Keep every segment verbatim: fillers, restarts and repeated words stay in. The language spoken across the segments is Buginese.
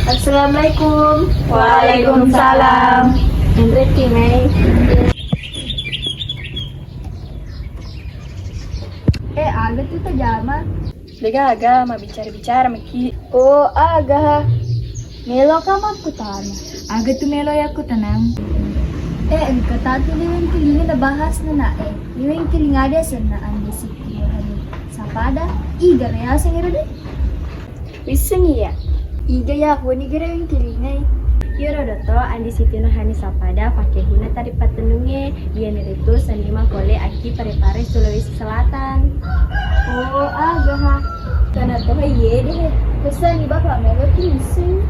Assalamualaikum. Waalaikumsalam. Enreki mai. Eh, aga tu tajama? Degaga, mabbicara-bicara maki. Oh, aga. Meloka makkutana. Aga tu melo yakkutanang? Eh, engka tatu liweng kilinga nabahas nana eh. Liweng kilinga dia senna ande Siti Rohani Sapada. Iga reaseng ero de? Wisseng iya. Iga ya, wani gere wengkilingai. Iyaro doto andi Siti Nurhani Sapada pakkehuna tari pattennungnge, iyanaritu seniman pole akki Parepare Sulawesi Selatan. Oh, aga ha. Kana to iye de. Pesanni bapak melo ki missing.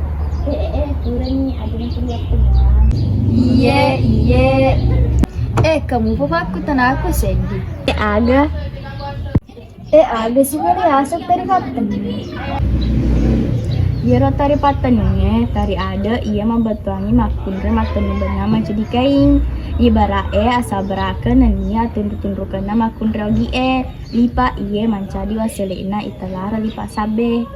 Eh, eh, eh, purani ada yang punya penuang. Iye, iye. Eh, kamu pa pakkutanaku seddi. Eh, aga. Eh, aga sipale aseng tari pattennungnge? Iyaro tari pattennungnge, tari ade iya mabbattuangngi makkunrai mattennu benna mancaji kaing. Ibara'e asabarake nennia tunru-tunrukenna makkunrai ogi'e. Lipa iye mancaji wasele'na itelara lipa sabbe.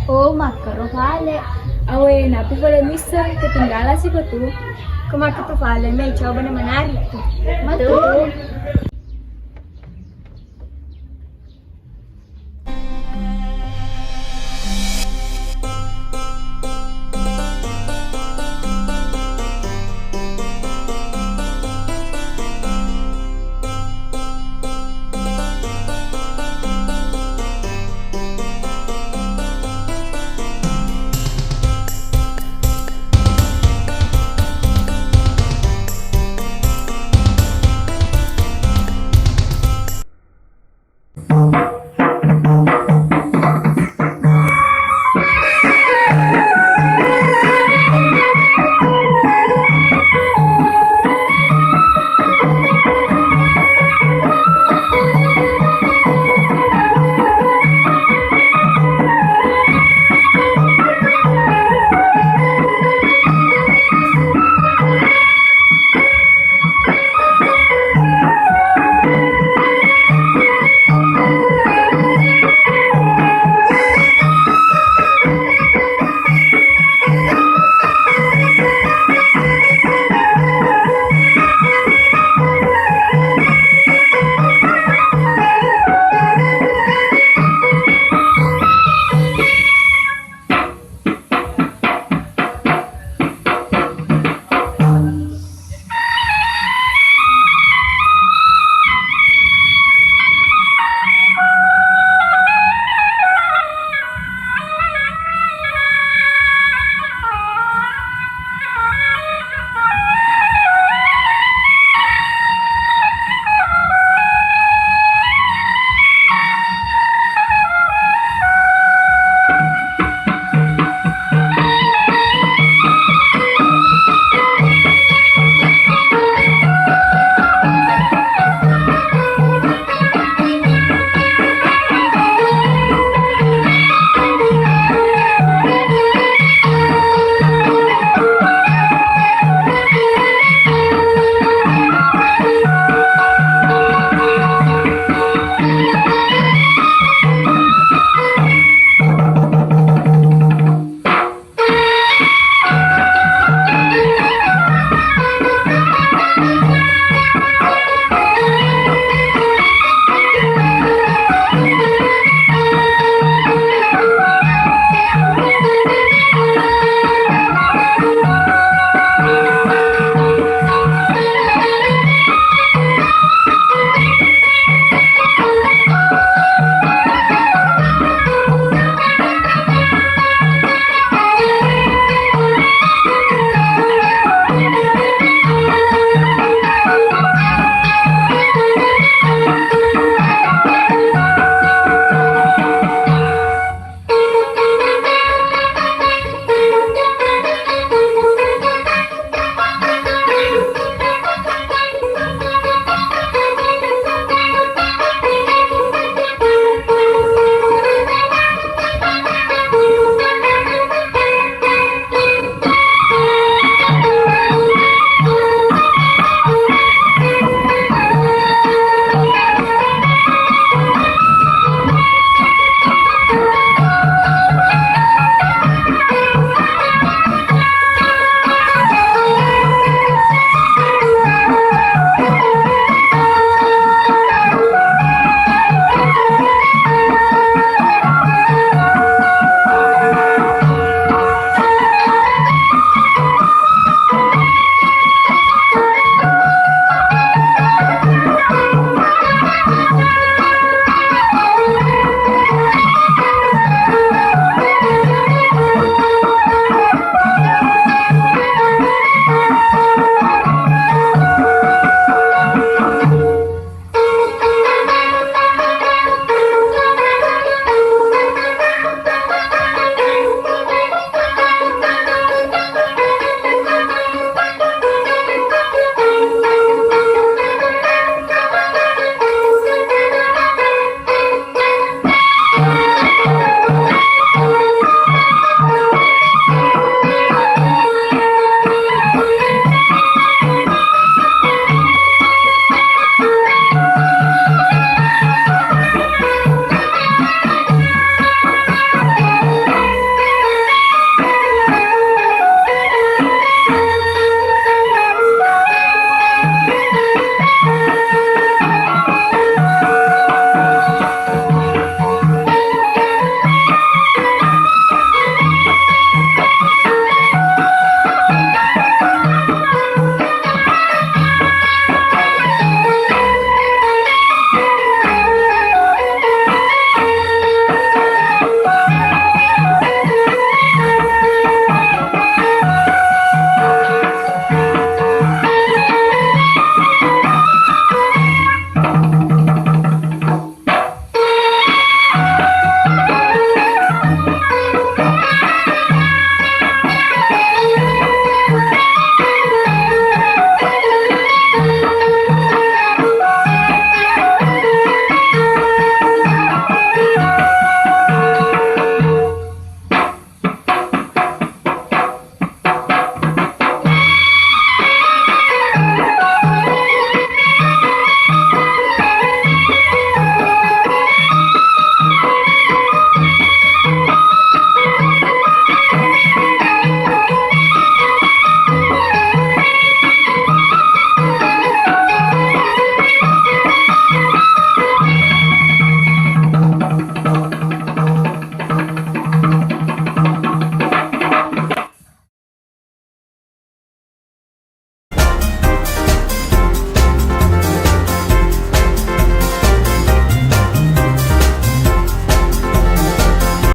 Oh, makkero fale. Awe, napi fale misseng, ketinggalan siko tu. Ko makkero fale, me coba na manari tu. Matu.